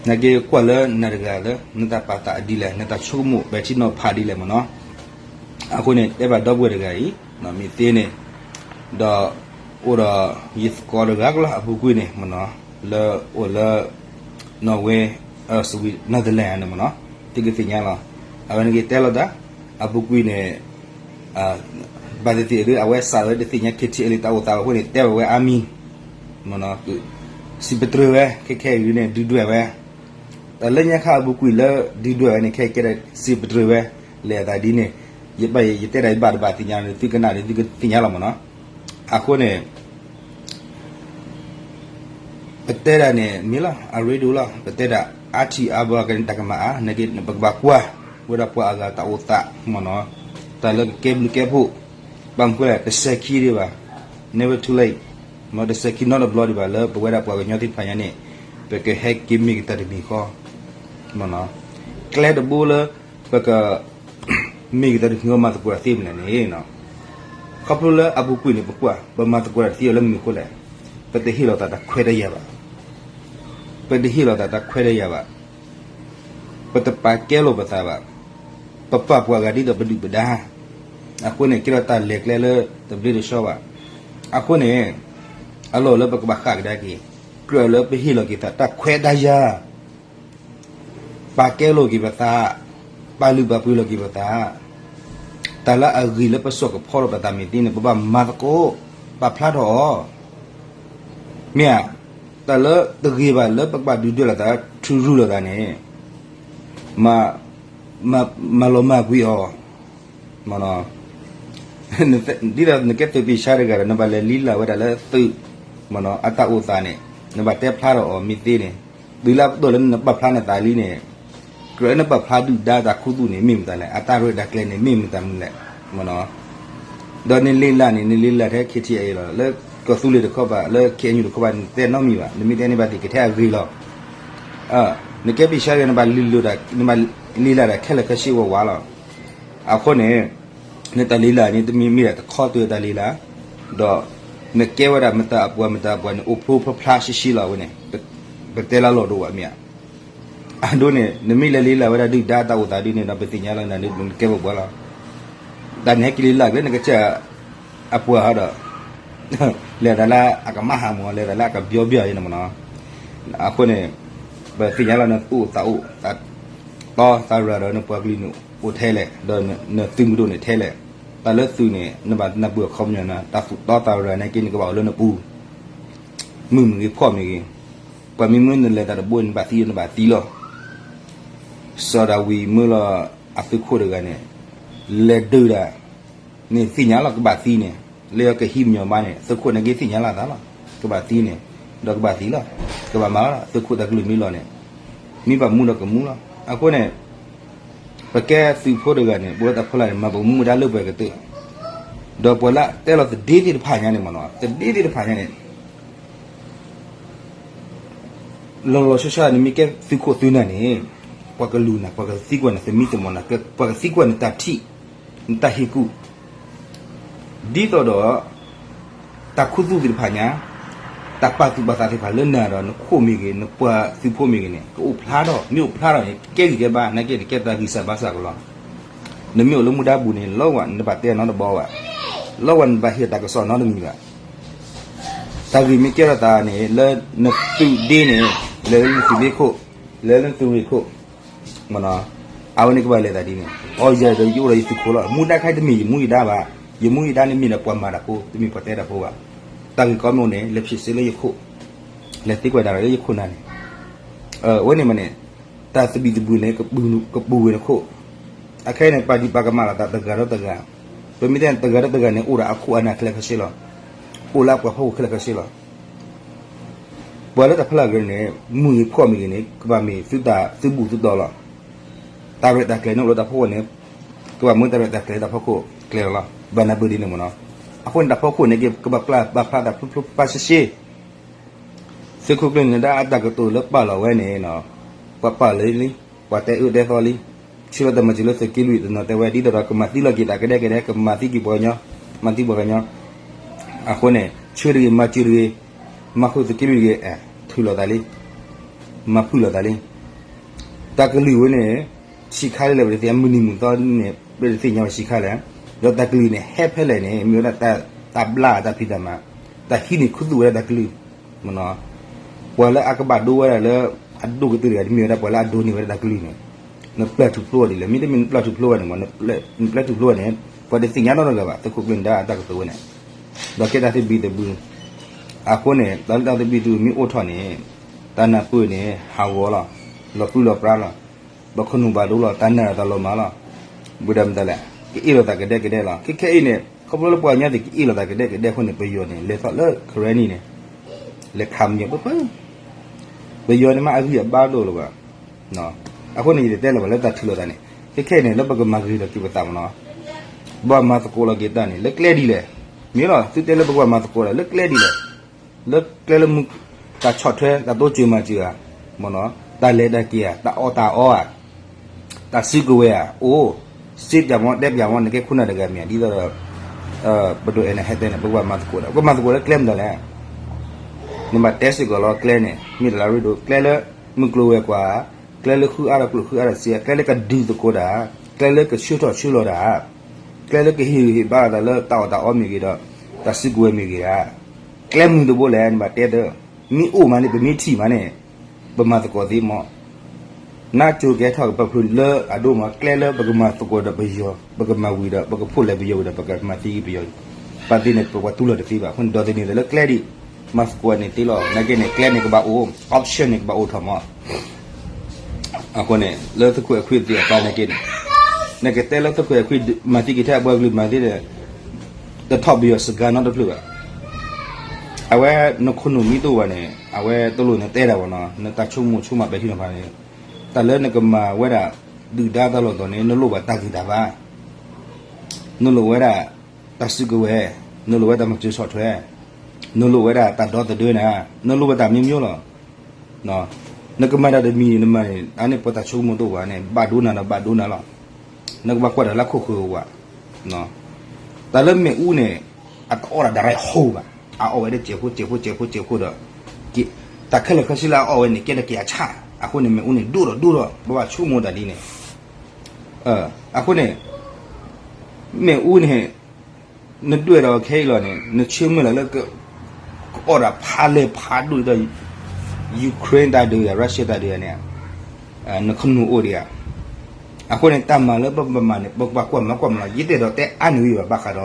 နာ်က့ကွၢ်လၢနၤတဂၤလၢ နတၢ်ပာ်သးဒ်လဲၣ် နတၢ်ဆိကမိၣ်ပဲာ်ထံနီၤဖးဒ်လဲၣ်မ့ၢ်နီၤ. အဃိန့ၣ် တဲဘၣ်ဒီပုၢ်ဝဲၢ်တဂၤအံၤ မ့ၢ်သ့န့ၣ် ဒီးအိၣ်ဒီးယသကိးတဂၤကလီၤ အပူၤကွံာ်န့ၣ်မ့ၢ်နီၤ လၢအိၣ်လၢ Norway, Sweden, Netherlands န့ၣ်မ့ၢ်နီၤ သုကသ့ၣ်ညါလီၤ. အဝဲန့ၣ်က့ၤတဲလိာ်သး အပူၤကွံာ်န့ၣ် ဘၣ်သ့ၣ်သ့ၣ်ဒ် အဝဲစးလၢတသ့ၣ်ညါ KTLA တၢ်အိၣ်သးအဃိန့ၣ် တဲဘၣ်ဝဲအါမံၤ စံးပတြၢၤဝဲ ခဲခဲအံၤန့ၣ် ဒုၣ်ဒွဲၣ်ဝဲ တၢ်လၢညါခါအပူၤကွံာ်လၢဒုၣ်ဒွဲၣ်ဝဲန့ၣ် ခဲကဲဒီး စံးပတြၢၤဝဲ လဲၤအသးဒ်န့ၣ် ယဘၣ်ယတဲဒၣ်ယဘၣ်တဘၣ်သ့ၣ်ညါန့ၣ် သုကနၣ်ဒီးသုကသ့ၣ်ညါလီၤမ့ၢ်နီၤ. အဃိန့ၣ် ပတဲဒၣ်န့ၣ်မ့ၢ်လီၤ အရ့ဒိၣ်လီၤ ပတဲဒၣ်အါထံၣ်အါဘီကန့ၣ် တၢ်ကမၣ်အါ နာ်က့ ပကဘၣ်ကွၢ်ဝဲဒၣ်ပှၤအဂၤတၢ်အိၣ်သးမ့ၢ်နီၤ. တၢ်လၢကကဲဘျုးကဲဖှိၣ် ဘၣ်မနုၤဃိလဲၣ် တစဲးခံဒံးဘၣ် never too late မ့ၢ်တစဲးခံနီတဘျီဒံးဘၣ် လၢပဝဲဒၣ်ပှၤကညီသ့ၣ်တဖၣ်ညါန့ၣ် ပကဟဲက့ၤမ့ၢ်ကတၢ်တမံၤဃီ ကျဲတဘိလၢပက မ့ၢ်ကတၢ်တမံၤဃီမၤသကိးတၢ်သ့မနုၤန့ၣ် ခီဖျိလၢအပူၤကွံာ်န့ၣ် ပကွၢ် ပမၤသကိးတၢ်သ့အီၤလၢမနုၤအဃိလဲၣ်. ပတဟ့ၣ်လီၤသးတၢ်ခွဲးတၢ်ယာ်ဘၣ်. ပတဟ့ၣ်လီၤသးတၢ်ခွဲးတၢ်ယာ်ဘၣ်. ပတပာ်ကဲလိာ်ပသးဘၣ်. ပပာ်ပှၤဂၤဒ်သိးပဒုၣ်ပဒါ အဃိန့ၣ် ကဲထီၣ်တၢ်လဲၤကျဲလၢတဘျ့တဆှီဘၣ်. အဃိန့ၣ် အလီၢ်လၢပကဘၣ်ဃၣ်ကဒါက့ၤ ကြၢးလၢပဟ့ၣ်လီၤက့ၤသးတၢ်ခွဲးတၢ်ယာ် ပာ်ကဲလိာ်က့ၤပသး, ပာ်လုၢ်ပာ်ပှ့ၤလိာ်က့ၤပသး, တၢ်လၢအဂ့ၤလၢပစိာ်ကဖီထီၣ်ပသးမ့ၢ်သ့န့ၣ် ပဘၣ်မၤသကိး, ပာ်ဖျါထီၣ်အီၤ, မ့ၢ်ဧါ, တၢ်လၢတဂ့ၤဘၣ်လၢပကဘၣ်ဒုၣ်ဒွဲၣ်လိာ်သး ထုးရူၢ်လိာ်သးန့ၣ်, မၤလီၤမၢ်ကွံာ်အီၤ, ဒ်သိးနကဲသုးပ့ၤဆါတဂၤဒီး နဘၣ်လဲၤလံလၢ်ဝဲဒၣ်လၢသုး အတၢ်အိၣ်သးန့ၣ် နဘၣ်တဲဖျါထီၣ်အီၤမ့ၢ်သ့န့ၣ်, တုၤလၢအပတီၢ်လၢနပာ်ဖျါနသးလံန့ၣ်, ကြၢးနပာ်ဖျါဒုၣ်ဒါတၢ်ခူသူၣ်န့ၣ် မ့ၢ်မတၤလဲၣ်, အတၢ်ရဲၣ်တၢ်ကျဲၤန့ၣ် မ့ၢ်မတၤမနုၤလဲၣ်, ဒီးနလံလၢ်န့ၣ် နလံလၢ်ထဲ KTLA လီၤ, လၢကီၢ်သူလ့ၤတခီဘၣ်, လၢ KNU တခီဘၣ် နတဲနီတမံၤဘၣ်, နမ့ၢ်တဲန့ၢ်ဘၣ်သ့ၣ်ကထဲအဂ့ၤလီၤ. နကဲပ့ၤဆါတဂၤ နဘၣ်လံလၢ်တၢ်ခဲလၢာ်ခဲဆ့ဝးဝးလီၤ. အဃိန့ၣ် နတၢ်လံလၢ်န့ၣ် တမ့ၢ်မ့ၢ်ဒၣ်တခီတၢၢ်တၢ်လံလၢ်, ဒီးနကဲဝဲဒၣ်မတၤအပှၤမတၤအပှၤန့ၣ် အိၣ်ဖျိဖျါဖျါရှဲရှဲလီၤဝဲန့ၣ်, ပတဲလၢလီၢ်ဒိၣ်ဘၣ်မ့ၢ်ဧါ. အဒိန့ၣ် နမ့ၢ်လဲၤလံလၢ်ဝဲဒၣ်ဒုၣ်ဒါတၢ်အိၣ်သးဒ်န့ၣ်ဒီး ပသ့ၣ်ညါလီၤနၤဒ်နကဲပှၤလီၤ. တၢ်နဟဲက့ၤလံလၢ်က့ၤ နကစၢ်အပှၤဟီဒီး လဲၤသးလၢအကမၣ်ဟးမး လဲၤသးလၢအကဘျီဘျီန့ၣ်မ့ၢ်နီၤ. အဃိန့ၣ် ပသ့ၣ်ညါလီၤ နသူၣ်အိၣ်သးအိၣ် သးတီသးရၤဒီးနပှၤကလုာ်န့ၣ်အိၣ်ထဲလဲၣ်, ဒီးနသုးမုၢ်ဒိၣ်န့ၣ်ထဲလဲၣ်. တၢ်လၢသုးန့ၣ် နဘၣ်နၢ်ပၢၢ်အခီပညီနၤ တၢ်သူၣ်တီသးရၤနာ်က့ နကဘၣ်အိၣ်လၢနပူၤ, မုာ်မ့ၢ်ဂ့ၤဖှီၣ်မ့ၢ်ဂ့ၤ, ပှၤမ့ၢ်မၢနလဲၤတၢ်တဘိန့ၣ် နဘၣ်သံနဘၣ်သံလီၤ. စီၤဒၤဝံးမၢလီၤအသုးခိၣ်တဂၤန့ၣ် လဲၤဒုးတၢ် န့ၣ်သ့ၣ်ညါလီၤ ကဘၣ်သံန့ၣ်, လၢအကဟံးမညီၤဘါန့ၣ် သုးခိၣ်နာ်က့သ့ၣ်ညါလီၤသးလီၤ. ကဘၣ်သံန့ၣ် ဒီးကဘၣ်သံလီၤ. ကဘၣ်မၤလီၤ သုးခိၣ်တၢ်ကလုၢ်မ့ၢ်လီၤန့ၣ်, မ့ၢ်ဘၣ်မူဒီးကမူလီၤ. အဃိန့ၣ် ပကဲသုးဖိတဂၤန့ၣ် ပဝဲတၢ်ဖီလာ်န့ၣ် မၤပမူဒါလၢပှဲၤကတၢၢ်, ဒီးပှၤလၢတဲလီၤသဒ့သ့ၣ်တဖၣ်ညါန့ၣ်မ့ၢ်နီၤ သဒ့သ့ၣ်တဖၣ်ညါန့ၣ် လီၤလီၤဆီဆီ နမ့ၢ်ကဲသုးခိၣ်သုးနၢ်န့ၣ် ပှၤကလူၤနၤ ပှၤကသံကွၢ်နၤ သမံသမိးနၤ ပှၤကသံကွၢ်နတၢ်ထံၣ် နတၢ်ဟ့ၣ်ကူၣ် ဒ်သိးဒီး တၢ်ခူသူၣ်သ့ၣ်တဖၣ်ညါ တၢ်ပာ်သူၣ်ပာ်သးသ့ၣ်တဖၣ်လၢနၤဒီး နခိၣ်မ့ၢ်ဂ့ၤ နပှၤသုးဖိမ့ၢ်ဂ့ၤန့ၣ် ကအိၣ်ဖျါထီၣ် မ့ၢ်အိၣ်ဖျါထီၣ်န့ၣ် ကဲဂံၢ်ကဲဘါ နာ်က့န့ၣ် ကဲတၢ်ဂံၢ်စၢ်ဘါစၢ်ကလီၤ. နမ့ၢ်အိၣ်လၢမူဒါပူၤန့ၣ် လီၤဝဲနဘၣ်တဲနီတဘီဘၣ်, လီၤဝဲနဘၣ်ဟ့ၣ်တၢ်ကစီၣ်နီတမံၤဘၣ်. တၢ်ဂ့ၢ်မ့ၢ်ကဲထီၣ်သးန့ၣ် လၢနသုးဒ့န့ၣ် လဲၤလၢနသုးဒ့ခိၣ်, လဲၤလၢနသုးရ့ၣ်ခိၣ်, အဝဲန့ၣ်ကဘၣ်လဲၤသးဒ်န့ၣ်, အီယၤဒီးယအိၣ်ဒီးယသုးခိၣ်လီၤ. မူဒါခဲအံၤတမ့ၢ်ယမူယဒါဘၣ်, ယမူယဒါန့ၣ်မ့ၢ်ဒီးပှၤမၤတၢ်ဖိ, တမ့ၢ်ပှၤတဲတၢ်ဖိဘၣ်. တၢ်ဂ့ၢ်ကီမ့ၢ်အိၣ်န့ၣ် လဲၤဖံးစ့လၢယခိၣ်, လဲၤသံကွၢ်တၢ်လၢယခိၣ်နၤန့ၣ်, အဝဲန့ၣ်မ့ၢ်န့ၣ် တၢ်သဘံၣ်သဘုၣ်န့ၣ် ကပူၤဝဲနခိၣ်, အခဲအံၤန့ၣ် ပာ်ဒံးပာ်ကမၣ်လိာ်သးတဂၤဒီးတဂၤ, ပမ့ၢ်တဲတဂၤဒီးတဂၤန့ၣ် အိၣ်ဒီးအခိၣ်အနၢ်ခဲလၢာ်ခဲဆ့လီၤ. အိၣ်လၢအပှၤဖီခိၣ်ခဲလၢာ်ခဲဆ့လီၤ. ပှၤလၢတၢ်ဖီလာ်ကရၢန့ၣ် မုၢ်ဂ့ၤဖှီၣ်မ့ၢ်ဂ့ၤန့ၣ် ကဘၣ်မ့ၢ်သုတၢ်သုးဘူးသုးတီၤလီၤ. တၢ်ရဲၣ်တၢ်ကျဲၤန့ၣ်အိၣ်လၢတၢ်ဖီခိၣ်န့ၣ် ကဘၣ်မ့ၢ်တၢ်ရဲၣ်တၢ်ကျဲၤလၢတၢ်ဖီခိၣ်ကျဲၤလီၤလီၤ. ဘၣ်နၢ်ပၢၢ်ဒ်န့ၣ်မ့ၢ်နီၤ. အဃိန့ၣ် တၢ်ဖီခိၣ်န့ၣ်က့ ကဘၣ်ပာ်ဖျါသးဖျိဖျိဖျါရှဲရှဲ သုးခိၣ်ကျၢၢ်န့ၣ် ဒၣ်အတၢ်ကတိၤလၢပာ်လီၤဝဲန့ၣ် ပှၤပာ်လၢလံ, ပှၤတဲအၢတဲသီလံ, ဆှၢလီၤတၢ်မၤစၢၤလၢသုးက့လွံၢ်တနီၤတဲဝဲ ဒ်သိးဒီးကမၤသံလီၤက့ၤသးကဒဲကဒဲ ကမၤသံက့ၤပှၤကညီ, မၤသံပှၤကညီ. အဃိန့ၣ် ဆှၢတဂ့ၤ မၤစၢၤတဂ့ၤ, မၤဃုာ်သုးက့လွံၢ်တဂ့ၤ, ထုးလီၤသးလံ, မၤဖုၣ်လီၤသးလံ. တၢ်ကလုၢ်ဝဲန့ၣ် ဆံးခါလၢပတသ့ၣ်ညါ မုၢ်နံၤမုၢ်သီန့ၣ် ပတသ့ၣ်ညါဘၣ်ဆံးခါလဲၣ်. ဒီးတၢ်ကလုၢ်န့ၣ် ဟဲဖဲလဲၣ်န့ၣ် မ့ၢ်ဝဲဒၣ်တၢ်ဘျါတၢ်ဖံးတၢ်မၤ, တၢ်ဟံးန့ၢ်ခူသူၣ်ဝဲဒၣ်တၢ်ကလုၢ် မ့ၢ်နီၤ. ပှၤလၢအကဘၣ်ဒိဝဲဒၣ်လၢ အဒိၣ်ကတၢၢ်တဂၤ တမ့ၢ်ဝဲဒၣ်ပှၤလၢအဒိးန့ၢ်ဝဲဒၣ်တၢ်ကလုၢ်န့ၣ်, နပျၢ်ထူၣ်ဖျိအီၤဒ်လဲၣ်. မ့တမ့ၢ်နပျၢ်ထူၣ်ဖျိဝဲန့ၣ်, နပျၢ်ထူၣ်ဖျိဝဲန့ၣ် ပှၤတသ့ၣ်ညါနီတဂၤဘၣ်. သုးခိၣ်ကျၢၢ်န့ၣ်ဒၣ်အတၢ်ကတိၤဝဲန့ၣ်, ဒီးကဲတၢ်သဘံၣ်သဘုၣ်. အဃိန့ၣ် တၢ်လၢတၢ်သဘံၣ်သဘုၣ်မ့ၢ်အိၣ်ထီၣ်န့ၣ် တၢ်နၢ်ပၢၢ်န့ၣ် ဟးဂီၤလီၤ, လီၤပြံလီၤပြါလီၤ, ဘၣ်ခီနူာ်ဘၣ်ဒိလီၤ, တၢ်နၢ်တၢ်လီၤမၢ်လီၤ. ဘၣ်ဒီးမတၤလဲၣ်, ကအ့ၣ်လိာ်သးကဒဲကဒဲလီၤ. ခဲခဲအံၤန့ၣ် ခီဖျိလၢပှၤကညီသ့ၣ်ကအ့ၣ်လိာ်သးကဒဲကဒဲအဃိန့ၣ် ပယီၤန့ၣ် လဲၤထီၣ်လၢ Karenni န့ၣ် လဲၤခးမညီၤပၢပၢ, ပယီၤန့ၣ်မ့ၢ်အဂံၢ်အဘါဒိၣ်လၢၤဘၣ်. အဃိန့ၣ် ယတတဲလၢၤဘၣ်လၢတၢ်ထုးလီၤသးန့ၣ်, ခဲခဲအံၤန့ၣ် လၢပကမၤဂ့ၤထီၣ်က့ၤပသးမ့ၢ်နီၤ, ဘၣ်မၤသကိးလီၤက့ၤတၢ်န့ၣ် လၢကျဲဒ်လဲၣ်. မ့ၢ်လီၤ သုတဲလၢပကဘၣ်မၤသကိးဒီး လၢကျဲဒ်လဲၣ်. လၢကျဲလၢမူ တၢ်ဆီၣ်ထွဲ တၢ်တိစၢၤမၤစၢၤဧါ, မ့ၢ်နီၤ, တၢ်လဲၤတၢ်က့ၤဧါ, တၢ်အီၣ်တၢ်အီဧါ, တၢ်စုကဝဲၤဧါ, အိၣ် စ့ပၠးမီ တဲပၠးမီ နကဲခိၣ်နၢ်တဂၤမ့ၢ်ဧါ, ဒ်သိးဒီး ပဒိၣ်အဲၣ်န့ၣ် ဟဲတဲန့ၣ် ပကဘၣ်မၤသကိးဒီး ပကမၤသကိးလၢကျဲမတၤလဲၣ်. နဘၣ်တဲစ့ၢ်ကီးလီၤ ကျဲန့ၣ် မ့ၢ်တလၢရ့ဒိၣ် ကျဲလၢ မုၢ်ကျိၤဝဲၤကွာ်, ကျဲလၢဃုအါထီၣ်ကျိၣ်ဃုအါထီၣ်စ့, ကျဲလၢကဒုးသကိးတၢ်, ကျဲလၢကဆှၢထီၣ်ဆှၢလီၤတၢ်, ကျဲလၢကဟ့ၣ်ဂံၢ်ဟ့ၣ်ဘါလိာ်သးလၢတၢ်အီၣ်တၢ်အီမ့ၢ်ဂ့ၤဒီး တၢ်စုကဝဲၤမ့ၢ်ဂ့ၤဧါ. ကျဲမနုၤတဘိလဲၣ် နဘၣ်တဲတၢ်, မ့ၢ်အိၣ်မးန့ၣ် ပမ့ၢ်ထံၣ်မးန့ၣ် ပမၤသကိးသ့မီၢ်. နၢ်ကၠိကဲထီၣ်ကပၢၤဖုလၢအဒိမး ကျဲလၢပကမၤသကိးဒီးပယီၤ ပကမၤဝံၤဒီး ပကဖှိၣ်လဲၤပယီၤဝံၤဒီး ပကမၤသံက့ၤပယီၤ, ပာ်သ့န့ၣ် ပပှၤတူၢ်လိာ်တသ့ဘၣ်. အဃိန့ၣ် ဒီးသန့ၤလၢကျဲဒံး မၤသကိးန့ၣ်သ့လီၤ. နာ်က့န့ၣ် ကျဲန့ၣ်ကဘၣ်အိၣ် option န့ၣ်ကဘၣ်အိၣ်ထီၣ်မီၢ်. အဃိန့ၣ် လၢသုးခိၣ်အဲၣ်ခွံသ့ၣ်အကျါနာ်က့န့ၣ် နကတဲလၢသုးခိၣ်အဲၣ်ခွံ မၤသံက့ၤထဲအပှၤကလုာ်မၤသ့ဒီး တထီၣ်ပယီၤစကါနီတဖျၢၣ်ဘၣ်. အဝဲနခိၣ်နူာ်မ့ၢ်တအိၣ်ဘၣ်န့ၣ် အဝဲတလိၣ်နတဲတၢ်ဘၣ်နီၤ, နတၢ်ဆိကမိၣ်ဆိကမးပဲာ်ထံနီၤဖးန့ၣ်, တၢ်လၢနကမၤဝဲဒၣ် ဒုၣ်ဒါတၢ်လီၢ်တတီၤန့ၣ် နလိၣ်ဘၣ်တၢ်ဂံၢ်တၢ်ဘါ, နလိၣ်ဝဲဒၣ် တၢ်စုကဝဲၤ, နလိၣ်ဝဲတၢ်မၤစၢၤဆီၣ်ထွဲ, နလိၣ်ဝဲဒၣ်တၢ်ဒီသဒၢနၤ, နလိၣ်ဝဲတၢ်မံၤမံၤလီၤ. နကမၤတၢ်တမံၤနမၤန့ၣ် အန့ၣ်ပှၤတၢ်ဆိကမိၣ်တအိၣ်ဘၣ်န့ၣ် ဘၣ်ဒိနၤဒီးဘၣ်ဒိနၤလီၤ. နကဘၣ်ကွၢ်တၢ်လၢခိၣ်ဃၢၤဝဲ, တၢ်လၢမ့ၣ်အူန့ၣ် အတအီၣ်တၢ်ဒၣ်ရၢၢ်ဟိဘၣ်, အအီၣ်ဝဲဒၣ်စဲးဖိစဲးဖိစဲးဖိစဲးဖိဒီး တၢ်ခဲလၢာ်ခဲဆ့လၢအအီၣ်ဝဲန့ၣ် ကဲတက့ၢ်အဆၣ်, အဃိန့ၣ် မ့ၣ်အူန့ၣ် ဒိၣ်ဒီးဒိၣ်ဒီး ဘၣ်ဘၣ်ဆိကမိၣ်တၢ်ဒ်န့ၣ်. အဃိန့ၣ် မ့ၣ်အူန့ၣ် နဒွဲၣ်ဒီးခဲအံၤလီၤန့ၣ် နဆၢမုၢ်လၢ်လၢ ကအီၣ်တၢ်ဖးလဲၢ်ဖးဒိၣ်ဒီး Ukraine တၢ်ဒုးယၤ Russia တၢ်ဒုးယၤန့ၣ် နခနူၢ်အိၣ်ဒံးဧါ. အဃိန့ၣ် တၢ်မၤလၢပမၤန့ၣ် ပကဘၣ်ကွၢ်မၤကွၢ်မၤလီၤ ယတဲဒီးတဲအါန့ၢ်ဝံၤဘၣ် ဘၣ်ဃး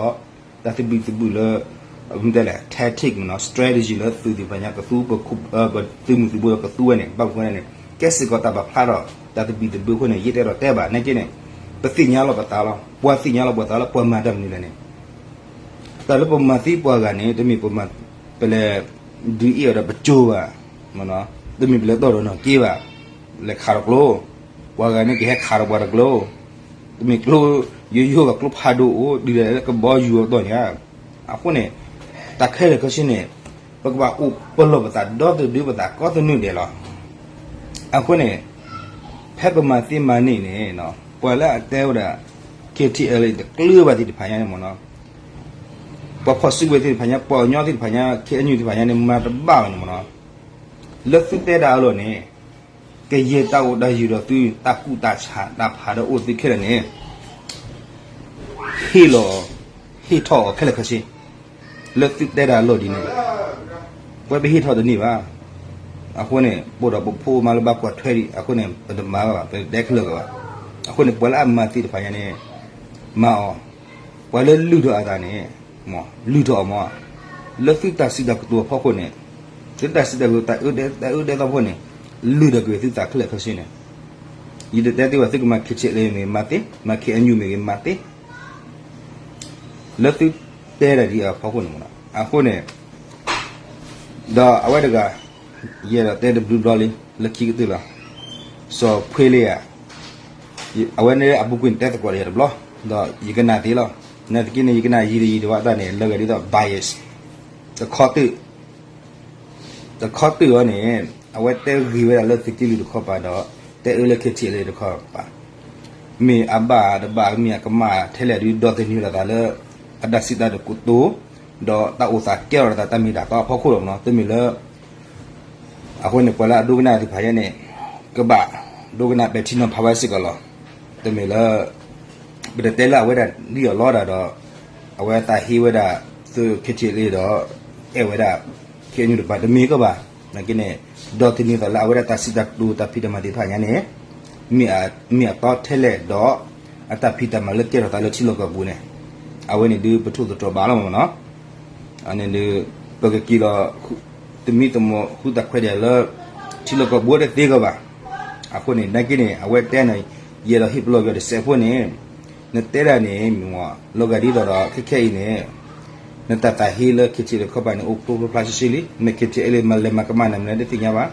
ဒီး တၢ်သဘံၣ်သဘုၣ်လၢ မ့ၢ်တဲလဲၣ် tactic မ့ၢ်နီၤ strategy လၢသုးသ့ၣ်တဖၣ်ညါကသူ ပသုးမုၢ်သံၣ်ဘိဒီးကသူဝဲန့ၣ် ဘၣ်မနုၤဃိန့ၣ် ကဲစ့ၢ်ကီးတၢ်ပာ်ဖျါထီၣ် တၢ်သဘံၣ်သဘုၣ်အဃိန့ၣ် ယတဲဒီးတဲဘၣ် နာ်က့န့ၣ် ပသ့ၣ်ညါလီၤပသးလီၤ ပှၤသ့ၣ်ညါလီၤပှၤသးလီၤ ပှၤမၤတၢ်မနုၤလဲၣ်န့ၣ် တၢ်လၢပမၤသံပှၤဂၤန့ၣ် တမ့ၢ်ပမၤ ပလဲၤဒုးအ့ၣ်အီၤဒီးပကၠိဘၣ်, တမ့ၢ်ပလဲၤတီၢ်ဒီးနီၢ်က့ဘၣ်, လဲၤခးဒီးကျိ, ပှၤဂၤန့ၣ်ကဟဲခးဒီးပှၤတကျိ, တမ့ၢ်ကျိယိယိဘၣ် ကျိဖးဒိၣ်အိၣ် ဒုးဒီးလၢကဘီယူၤအပတီၢ်ညါ, အဃိန့ၣ် တၢ်ခဲလၢာ်ခဲဆ့န့ၣ် ပကဘၣ်အိၣ်ပလီၢ်ပသး ဒီသဒၢပသးကိးသနူဒဲးလီၤ. အဃိန့ၣ် ဖဲပမၤသ့မၤန့ၢ်န့ၣ် ပှၤလၢအတဲဝဲဒၣ် KTLA တကျၢၤဘၣ်သ့ၣ်တဖၣ်ညါန့ၣ်မ့ၢ်နီၤ, ပှၤဖီၣ်စုကဝဲၤသ့ၣ်တဖၣ်ညါ ပှၤကညီသ့ၣ်တဖၣ်ညါ KNU သ့ၣ်တဖၣ်ညါန့ၣ် မၤတဘၣ်ဘၣ်န့ၣ်မ့ၢ်နီၤ, လၢသုတဲဒၣ်အလီၢ်န့ၣ် ကယဲၢ်တၢ်အိၣ်တၢ်ယၢၤဒီးသု တၢ်ကူၣ်တၢ်ဆးတၢ်ဖးဒီးအိၣ်သုခဲလၢာ်န့ၣ် ဟ့ၣ်လီၤ ဟ့ၣ်ထီၣ်အီၤခဲလၢာ်ခဲဆ့ လၢသုတဲဒၣ်အလီၢ်ဒ်န့ၣ် ပဝဲပဟ့ၣ်ထီၣ်တန့ၢ်ဘၣ်. အဃိန့ၣ် ပအိၣ်ဒီးပဖိမါလၢဘၣ်ကွၢ်ထွဲဒံး အဃိန့ၣ် ပတမၤဘၣ်ဘၣ် ပတတဲခဲလၢာ်ဘၣ်. အဃိန့ၣ် ပှၤလၢအမၤသ့ၣ်တဖၣ်ညါန့ၣ် မၤအီၤ, ပှၤလၢလုၢ်ထီၣ်အသးန့ၣ် လုၢ်ထီၣ်အီၤမး, လၢသုတၢ်စံးတၢ်ကတိၤအဖီခိၣ်န့ၣ် သုတၢ်စံးတၢ်ကတိၤ တၢ်အၢတဲသီဖိန့ၣ် လုၢ်ထီၣ်က့ၤသုသးခဲလၢာ်ခဲဆ့န့ၣ်, ယတတဲသ့ဘၣ် သုကမၤ KTLA မ့ၢ်ဂ့ၤမၤသ့, မၤ KNU မ့ၢ်ဂ့ၤမၤသ့ လၢသုတဲဒၣ်ဒ်အဖီခိၣ်န့ၣ်မ့ၢ်နီၤ. အဃိန့ၣ် ဒီးအဝဲတဂၤ ယအဲၣ်ဒိးတဲတဘျုးဘျီလံ လၢခံကတၢၢ်လီၤ. စီၤဖှ့လ့ဧါ, အဝဲန့ၣ်အပူၤကွံာ်န့ၣ် တဲသကိးဒီးယၤတဘျီ, ဒီးယကနၣ်သ့လီၤ. နာ်သက့န့ၣ် ယကနၣ်ယံာ်တယံာ်တဝဲအတၢ်န့ၣ် လၢဂၤဒ်သိး bias တခီတၢၢ် တခီတၢၢ်အံၤန့ၣ် အဝဲတဲဂ့ၤဝဲဒၣ်လၢသုးက့လွံၢ်တခီပၤဒီး တဲအၢလၢ KTLA တခီပၤ, မ့ၢ်အဘၣ်တဘၣ် မ့ၢ်အကမၣ်ထဲလဲၣ်ဒုး ဒီသန့ၤလိာ်သးလၢ အတၢ်စံးတၢ်ကတိၤ ဒီးတၢ်အိၣ်သးကဲထီၣ်သးတၢ်မ့ၢ်တၢ်တီအဖီခိၣ်လီၤမ့ၢ်နီၤ. တမ့ၢ်လၢ အဃိန့ၣ် ပှၤလၢအဒိကနၣ်သ့ၣ်တဖၣ်ညါန့ၣ် ကဘၣ်ဒိကနၣ်ပဲာ်ထံနီၤဖးဝဲစ့ၢ်ကီးလီၤ. တမ့ၢ်လၢ ပတတဲလၢအဝဲဒၣ်လံၣ်အီၤလီတၢ်ဒီး အဝဲသးဟ့ဝဲဒၣ်သုး KTLA ဒီး အဲၣ်ဝဲဒၣ် KNU တပၤ တမ့ၢ်ကီးဘၣ်. နာ်က့န့ၣ် ဒီသန့ၤသးလၢအဝဲဒၣ်တၢ်စံးတၢ်ကတိၤတၢ်ဖံးတၢ်မၤသ့ၣ်တဖၣ်ညါန့ၣ် မ့ၢ်အတီထဲလဲၣ်ဒီး အတၢ်ဖံးတၢ်မၤလၢကဲထီၣ်သးလၢထံလီၢ်ကီၢ်ပူၤန့ၣ် အဝဲန့ၣ်ဒုးပထိၣ်သတြီၤဘၣ်လီၤမ့ၢ်နီၤ. န့ၣ်ဒုး ပကက့ၤလီၤ သမံသမိးဃုတၢ်ခွဲးဒ်လၢ ထံလီၢ်ကီၢ်ပူၤတသ့ကီးဘၣ်. အဃိန့ၣ် နာ်က့န့ၣ် အဝဲတဲန့ၣ် ယအဲၣ်ဒိးဟ့ၣ်ပလီၢ်က့ၤတစဲးဖိန့ၣ် နတဲဒၣ်န့ၣ် မ့ၢ်လီၤဂာ်ဒ်သိးဒီး ခဲခဲအံၤန့ၣ် နတၢ်သးဟ့လၢ KTLA တခီပၤန့ၣ် အိၣ်ဖျိဖျါဖျါဆှံဆှံလံ. မ့ၢ် KTLA မၤလဲၤမၤကမၣ်နၤမနုၤတသ့ၣ်ညါဘၣ်.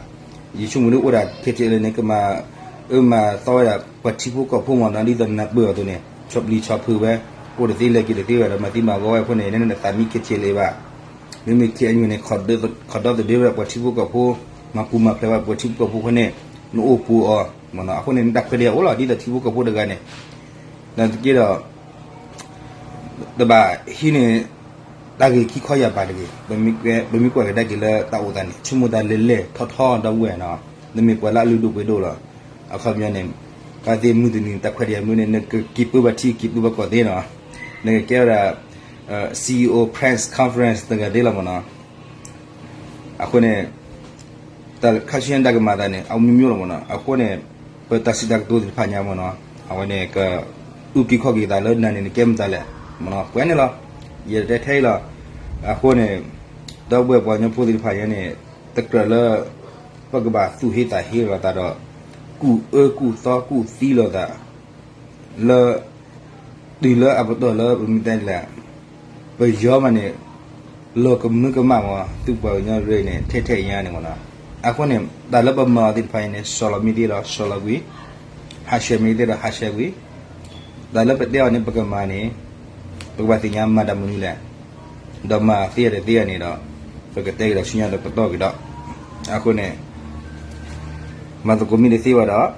ယဆိကမိၣ်ဒ်အိၣ်ဒၣ် KTLA န့ၣ် ကမၤအၢမၤသီဝဲဒၣ် ပှၤထံဖိကီၢ်ဖိမ့ၢ်နီၤ ဒ်သိးနၢ်ပၢၢ်အီၤအသိးန့ၣ် ဆီၣ်ပျံၤဆီၣ်ဖုးဝဲ အိၣ်တသ့လဲၤက့ၤတသ့ဝဲဒီး မၤသံမၤဂီၤဝဲအဃိန့ၣ် နတသးမံ KTLA ဘၣ်. မ့မ့ၢ် KNU န့ၣ် ခီဒီသဒၢဝဲဒၣ်ပှၤထံဖိကီၢ်ဖိ, မၤပူၤမၤဖျဲးဝဲပှၤထံဖိကီၢ်ဖိအဃိန့ၣ် နအိၣ်ပူၤအီၤမ့ၢ်နီၤ. အဃိန့ၣ် နတၢ်ခွဲးဒ်အံၤအိၣ်လီၤ ဒ်သိးထံဖိကီၢ်ဖိတဂၤန့ၣ် နာ်သက့ဒီး တဘၣ်ဟံးန့ၢ် တၢ်ဂ့ၢ်ခံခီယၢ်ပၤတဂ့ၤ. ပမ့ၢ်ကွၢ်ကဒါက့ၤလၢတၢ်အိၣ်သးန့ၣ် ဆိကမိၣ်တၢ်လဲၤလဲၤထီၣ်ထီၣ်ဒီပုၢ်ဝဲၢ်နီၤ, နမ့ၢ်ပှၤလၢအလုၢ်ဒိၣ်ပှ့ၤဒိၣ်လီၤ. အခီပညီန့ၣ် ဘၣ်သ့ၣ်မုၢ်တနံၤတၢ်ခွဲးဒ်အံၤမနုၤန့ၣ် နကက့ၤပၢဘၣ်ထံက့ၤပၢဘၣ်ကီၢ်သ့နီၤ, နကကဲဝဲဒၣ် CEO press conference တဂၤသ့လီၤမ့ၢ်နီၤ. အဃိန့ၣ် တၢ်ခါဆူညါတၢ်ကမၤသးန့ၣ် အမျိုးမျိုးလီၤမ့ၢ်နီၤ. အဃိန့ၣ် ပတၢ်စံးတၢ်ကတိၤသ့ၣ်တဖၣ်ညါမ့ၢ်နီၤ အဝဲန့ၣ် ကအုၣ်က့ၤခီၣ်က့ၤသးလၢနၤန့ၣ် နကဲမတၤလဲၣ်မ့ၢ်နီၤ ပှဲၤန့ၣ်လီၤ. ယတဲထဲအံၤလီၤ. အဃိန့ၣ် ဒီပုၢ်ဝဲၢ်ပှၤကညီဖိသ့ၣ်တဖၣ်ညါန့ၣ် တကြၢးလၢ ပကဘၣ်သူၣ်ဟ့သးဟ့လိာ်သးဒီး ကူၣ်အၢကူၣ်သီကူၣ်သံလိာ်သး လၢ တုၤလၢအပတီၢ်လၢပမ့ၢ်တဲလဲၣ် ပယီၤမးန့ၣ် လီၤကမၢကမၣ်မး သုပှၤကညီရ့န့ၣ် ထဲထဲအံၤညါန့ၣ်မ့ၢ်နီၤ. အဃိန့ၣ် တၢ်လၢပမၤအီၤသ့ၣ်တဖၣ်အံၤန့ၣ် စီၤလီၤမ့ၢ်သ့ဒီးစီၤလီၤကွံာ်, ဟးဆှဲးမ့ၢ်သ့ဒီး ဟးဆှဲးကွံာ်, တၢ်လၢပတဲအီၤန့ၣ် ပကမၤန့ၣ် ပကဘၣ်သ့ၣ်ညါမၤတၢ်မနုၤလဲၣ်, ဒီးမၤသ့အီၤတသ့အီၤန့ၣ်ဒီး ပကတဲက့ၤဒီးဆူညါဒီးပတီၢ်က့ၤဒီး အဃိန့ၣ် မၤသကိးမ့ၢ်တသ့ဘၣ်ဒီး လီၤဖး,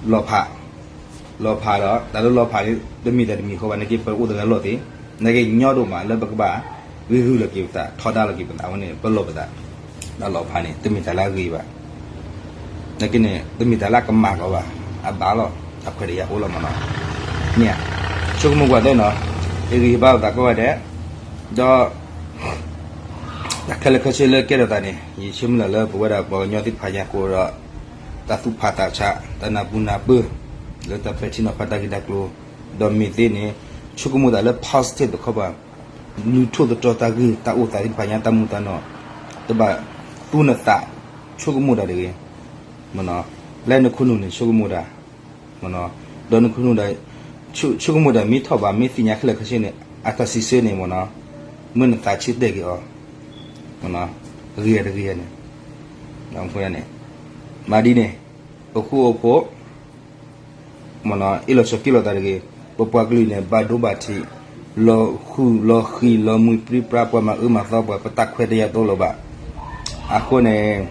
လီၤဖးဒီး တၢ်လၢလီၤဖးန့ၣ် တမ့ၢ်တၢ်တမံၤဃီဘၣ် နာ်က့ပအိၣ်တဂၤလီၢ်သ့, နာ်က့ညီဒိၣ်မးလၢပကဘၣ် ဂ့ၤဂုာ်လီၤက့ၤပသး ထီဒါလီၤက့ၤပသး အဝဲန့ၣ် ပလီၢ်ပသး, တၢ်လီၤဖးန့ၣ် တမ့ၢ်တၢ်လၢအဂ့ၤဘၣ်, နာ်က့န့ၣ် တမ့ၢ်တၢ်လၢအကမၣ်လီၤဘၣ်, အဘၣ်လီၤ, အခွဲးတၢ်ယာ်အိၣ်လီၤမးနီၤ, န့ၣ်, ဆိကမိၣ်ကွၢ်သ့နီၤ, ဟ့ၣ်ဂံၢ်ဟ့ၣ်ဘါလိာ်သးကိးဂၤဒဲး, ဒီး တၢ်ခဲလၢာ်ခဲဆ့လၢကဲထီၣ်သးန့ၣ် ယဆၢမုၢ်လၢ်လၢပဝဲဒၣ်ပှၤကညီသ့ၣ်တဖၣ်ညါကအိၣ်ဒီး တၢ်သူၣ်ဖးသးဆး တၢ်နၢ်ပူၤနၢ်ပၢၢ် လၢတၢ်ပဲာ်ထံနီၤဖးတၢ်ဂ့ၢ်တၢ်ကျိၤ, ဒီးမ့ၢ်သ့န့ၣ် ဆိကမိၣ်တၢ်လၢ positive တခီပၤ, လုၢ်ထီၣ်သတြီၤတၢ်ဂ့ၢ်တၢ်အိၣ်သးသ့ၣ်တဖၣ်ညါတၢ်မူၤတၢ်နီၢ်, တဘၣ်သူနသး ဆိကမိၣ်တၢ်တဂ့ၤ, လၢနခိၣ်နူာ်န့ၣ် ဆိကမိၣ်တၢ် ဒီးနခိၣ်နူာ်ဒီး ဆိကမိၣ်တၢ်မ့ၢ်ထီၣ်ဘး မ့ၢ်သ့ၣ်ညါခဲလၢာ်ခဲဆ့န့ၣ် အတၢ်စံးဆၢန့ၣ်မ့ၢ်နီၤ, မ့ၢ်နသးဆၢတဲာ်က့ၤအီၤ, ဂ့ၤတဂ့ၤန့ၣ်, န့ၣ်, မၤဒ်န့ၣ်, အိၣ်ဃူအိၣ်ဖိး မ့ၢ်နီၤ အ့ၣ်လိာ်ဆိးက့လိာ်သးတဂ့ၤ, ပပှၤကလုာ်န့ၣ် ဘၣ်ဒိဘၣ်ထံး, လီၤဃုာ်လီၤဃံၤ လီၤမှံပြံပြါ ပှၤမၤအၢမၤသီပှၤ ပတၢ်ခွဲးတၢ်ယာ်တအိၣ်လၢၤဘၣ်. အဃိန့ၣ်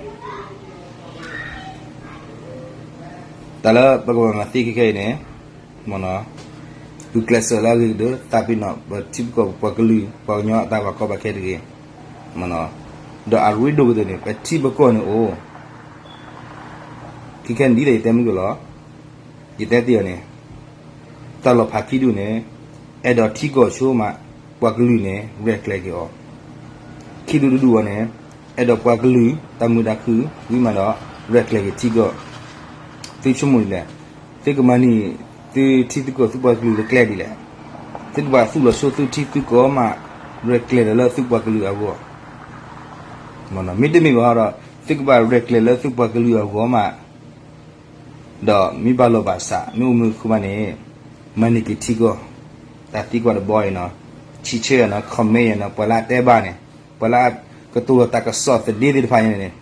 တၢ်လၢပကမၤမၤသ့ခဲခဲအံၤန့ၣ်, မ့ၢ်နီၤ, ဂုာ်ကျဲးစၢးလၢအဂ့ၤကတၢၢ် သးပ့ၤနီၣ် ပထံပကီၢ်ပပှၤကလုာ် ပှၤကညီအတၢ်ဘၣ်ကီဘၣ်ခဲတဂ့ၤ, မ့ၢ်နီၤ, ဒီးအရ့ဒိၣ်ကတၢၢ်န့ၣ် ပထံပကီၢ်န့ၣ်အိၣ် ခဲခဲန့ၣ်ဒ်သိးယတဲမုၢ်ကလီၤ, ယတဲတ့ၢ်အီၤန့ၣ်, တၢ်လီၤဖးခံဒူၣ်န့ၣ်, အဲၣ်ဒိးထံကီၢ်ဆိမး, ပှၤကလုာ်န့ၣ် ရဲၣ်ကျဲၤက့ၤအီၤ, ခံဒူၣ်တဒူၣ်အီၤန့ၣ်, အဲၣ်ဒိးပှၤကလုာ် တၢ်မုာ်တၢ်ခုၣ် ဝံၤမးဒီး ရဲၣ်ကျဲၤက့ၤထံကီၢ်, သုဆိကမိၣ်ဒ်လဲၣ်, သုကမၤန့ၢ် သုထံသုကီၢ်သုပှၤကလုာ်လၢကျဲဒ်လဲၣ်, သုကဘၣ်သူၣ်လီၤဆိသုထံသုကီၢ်မး, ရဲၣ်ကျဲၤဒီးလၢသုပှၤကလုာ်အဂီၢ် မ့တမ့ၢ်ဘၣ်ဒီး သုကဘၣ်ရဲၣ်ကျဲၤလၢသုပှၤကလုာ်အဂီၢ်မး, ဒီးမ့ၢ်ဘၣ်လီၢ်ဘၣ်စး မ့ၢ်အိၣ်မုာ်ခုၣ်မးန့ၣ်, မၤန့ၢ်က့ၤထံကီၢ်, တၢ်သံကွၢ်တဘီအံၤနီၤ, ဆံးဆၢယၤနီၤ comment ယၤနီၤ ပှၤလၢအတဲဘၣ်န့ၣ်, ပှၤလၢအကတိၤလီၤတၢ်ကစီၣ်သဒ့သ့ၣ်တဖၣ်န့ၣ်,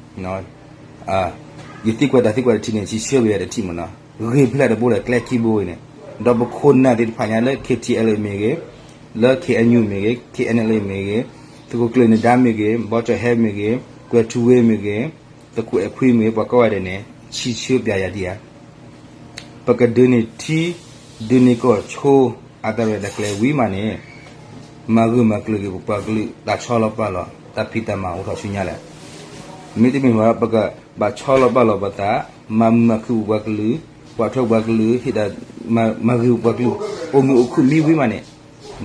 ယသံကွၢ်တၢ်သံကွၢ်တထံၣ်န့ၣ် ဆံးဆၢဘၣ်ယၤတထံၣ်မ့ၢ်နီၤ, ဂ့ၤဖျဲၣ်တဘိဒီးကျဲခံဘိအံၤန့ၣ်, ဒီးပခိၣ်နၢ်သ့ၣ်တဖၣ်ညါလၢ K T L A မ့ၢ်ဂ့ၤ, လၢ K N U မ့ၢ်ဂ့ၤ, K N L A မ့ၢ်ဂ့ၤ, သုးခိၣ်ကျၢၢ်နဒါမ့ၢ်ဂ့ၤ, ဘီတဟဲမ့ၢ်ဂ့ၤ, ကွဲၤထူဝ့မ့ၢ်ဂ့ၤ, သုးခိၣ်အဲၣ်ခွံမ့ၢ်ဂ့ၤ ပှၤကိးဂၤဒဲးန့ၣ် ဆံးဆၢပျဲယၤဒံးဧါ, ပကဒုးန့ၢ်ထံ, ဒုးန့ၢ်ကီၢ်ဆိ, အတၢ်ရဲၣ်တၢ်ကျဲၤဝံၤမးန့ၣ်, မၤဂၢၢ်မၤကျၢၤက့ၤပပှၤကလုာ် တၢ်ဆီလီၤပာ်လီၤ တၢ်ဖံးတၢ်မၤအိၣ်ထီၣ်ဆူညါလဲၣ်. မ့တမ့ၢ်ဘၣ် ပကဘၣ်ဆီလီၤပာ်လီၤပသး, မၤမုာ်မၤခုၣ်ပပှၤကလုာ်, ကွၢ်ထွဲပပှၤကလုာ်, ဟ့ၣ်ဒၣ်မၤဂ့ၤပပှၤကလုာ်, အိၣ်မုာ်အိၣ်ခုၣ်မံဝံၤမးန့ၣ်,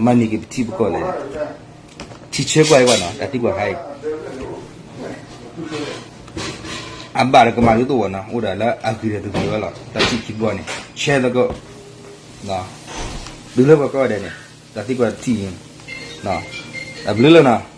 မၤန့ၢ်က့ၤပထံပကီၢ်လဲၣ်. ထံဆၢကွၢ်အံၤဘၣ်နီၤ တၢ်သံကွၢ်ခါအံၤ အဘၣ်ဒီးကမၤဒုးတအိၣ်ဘၣ်နီၤ, အိၣ်ဒၣ်လၢအဂ့ၤဒီးတဂ့ၤဝဲလီၤ. တၢ်ထံၣ်ခံဘီန့ၣ် ဆဲသကိး, တုၤလၢပှၤကိးဂၤဒဲးန့ၣ် တၢ်သံကွၢ်တထံၣ်အံၤ, တၢ်ဘျုးလၢနီၤ.